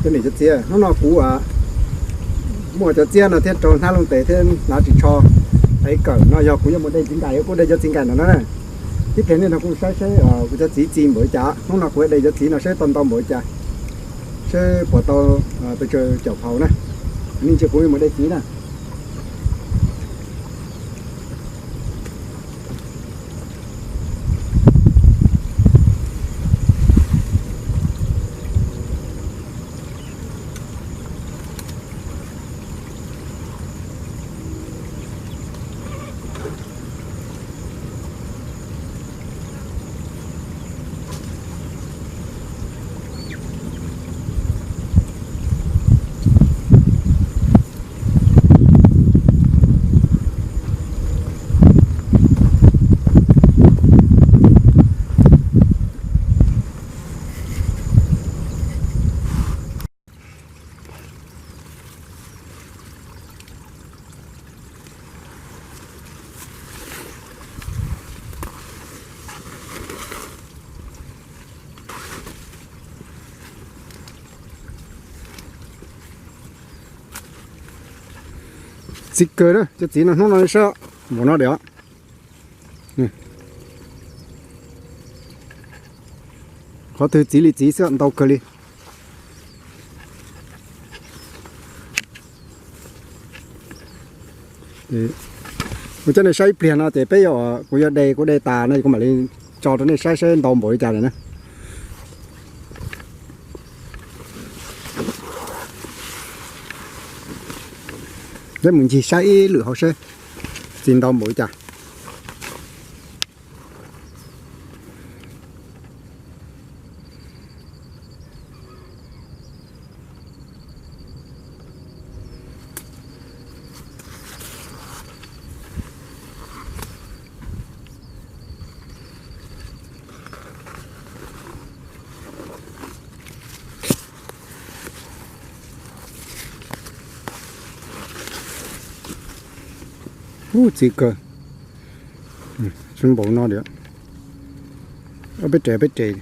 Cov niam cov txiv, hnub no kuv muaj cov txiab no thiab rau hnab looj tes thiab hnav ris tsho, ev kawm no yog kuv yuav mus de txiv nkais, kuv de cov txiv nkais no na. Tib pliag nej nrog kuv saib seb kuv cov txiv txi npaum li cas. Hnub no kuv yuav de cov txiv no seb tau ntau npaum li cas, seb puas tau pes tsawg caum phaus na. Nej ntsia kuv yuav mus de txiv na. Txiv kawg na, cov txiv no hnub no saib npaum no diam. Qhov twg txiv li txiv xwb, ntau kawg li. Kuv coj nej saib ib pliag no ces peb yuav, kuv yuav de, kuv de tas no kuv mam li tso rau nej saib seb ntau npaum li cas lawm na. Peb mus ncig saib ib lwm hauv seb txi ntau npaum li cas. Ub, txiv kawg. Tsis npaum no diam. Ob peb res, peb res.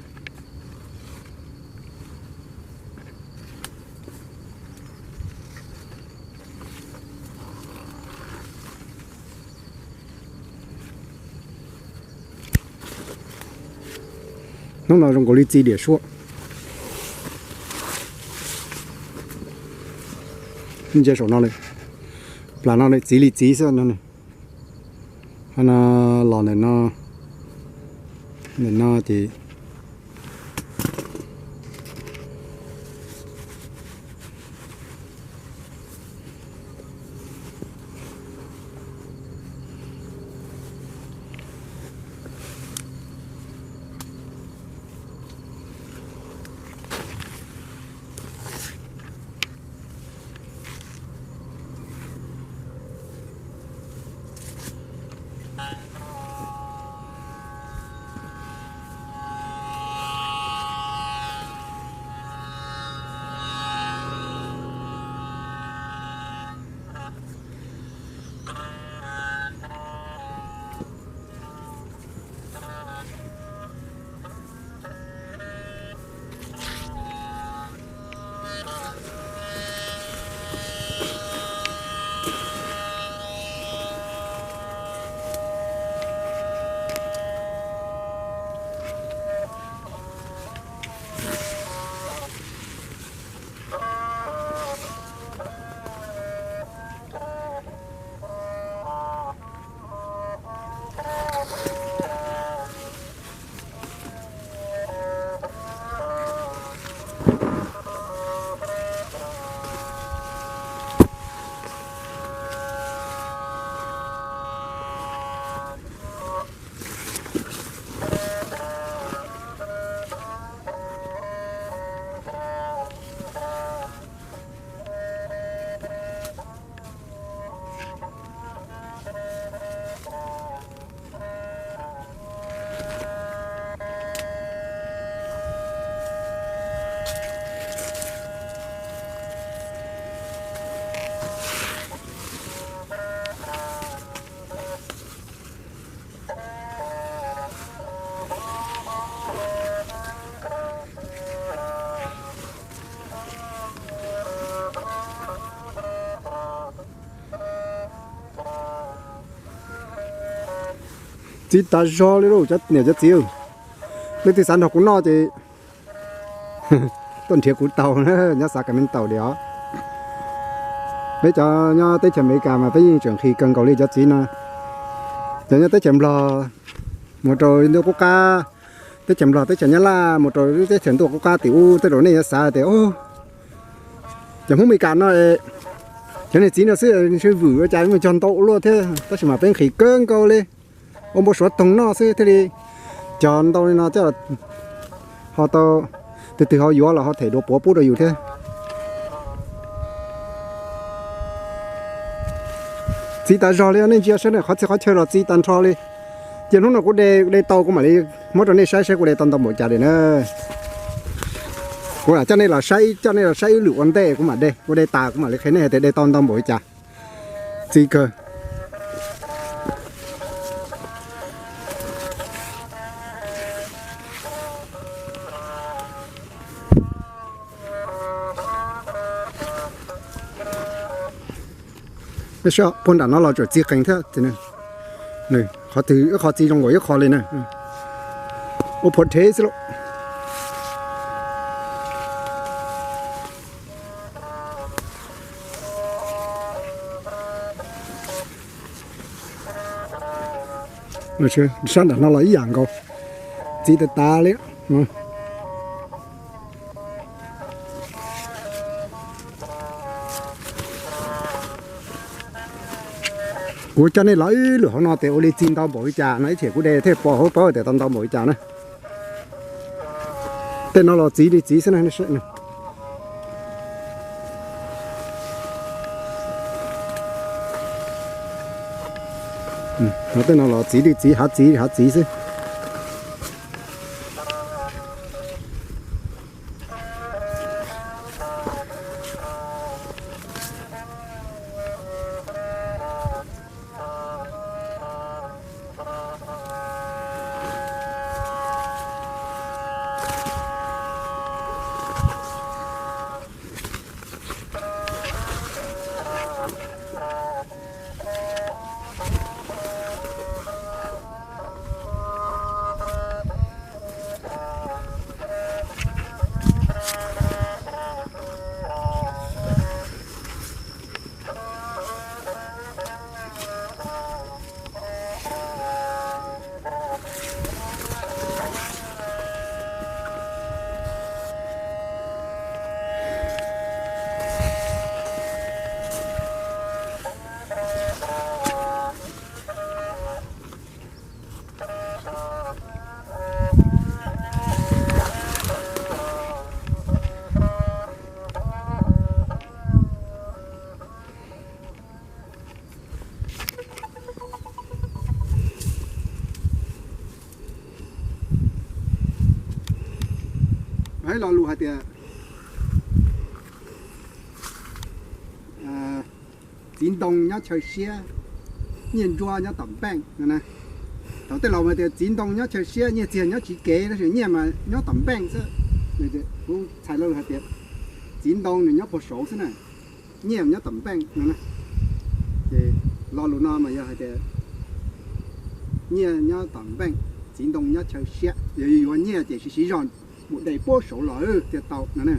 Hnub no zoo nkaus li txi diam suab. Ntsia saum no lawm, plas no lawm, txiv li txiv xwb no. Qhov no los ntawm no, ntawm no ces Txiv tas zog li lauj cov niam cov txiv. Leej twg xav nrog kuv noj ces tuaj nrhiav kuv tau na, nyob xav kam me ntaus li os. Peb cov nyob teb chaws Amelikas mas peb yeej tseem nqhis kawg nkaus li cov txiv no. Cov nyob teb chaws Nplog mus rau ntuj qub qab, teb chaws Nplog teb chaws Nyab Laj mus rau lub teb chaws ntuj qub qab tim ub tej zaum nej yuav xav tias cov Hmoob Amelikas no, cov niag txiv no xwb, vwm ua cas mus cog ntau ua luaj thiab, tab sis mas peb nqhis kawg nkaus li. Ua npau suav toog noj xwb thiaj li cog ntau li no thiab. Ho tau, tus twg ho yuav los ho them dua puav pub rau yus thiab. Txiv tas zog li, nej ntsia saib na, qhov txhia qhov chaw los txiv tag nrho li. Cia hnub no kuv de, de tau kuv mam li muab rau nej saib saib kuv de tau ntau npaum cas li na. Kuv lam coj nej los saib, coj nej los saib ib lwm ua ntej kuv mam de, kuv de tas kuv mam li qhia nej hais tias de tau ntau npaum li cas. Txiv kawg. Puag nram no los tseem txiv qees thiab. Qhov twg ib qho txiv zoo nkaus ib qho li na. Ua phuam dhev xwb lauj. Sab nram no los ib yam nkaus, txiv tas tas li. Kuv coj nej los ib lwm hauv no tias ua li txiv ntau npaum li cas no ib thiam kuv de thiaj pom hauv paub tias tau ntau npaum li cas na. Tej no los txiv li txiv xwb na. Tej no los txiv li txiv, hav txiv hav txiv xwb. Hais lo lus hais tias txiv ntoo nyob chaw siab, nyiaj ntsuab nyob tom npeej no na. Thaum tej laus mas tias txiv ntoo nyob chaw siab, nyiaj txiag nyob tsis kev, tab sis nyiaj mas nyob tom npeej xwb. Kuv txhais lo lus hais tias txiv ntoo nws nyob puag saud xwb na, nyiaj nyob tom npeej no na. Ces lo lus no mas yog hais tias nyiaj nyob tom npeej, txiv ntoo nyob chaw siab. Yog yuav nyiaj ces siv siv zog mus de puag saud los thiaj tau no na.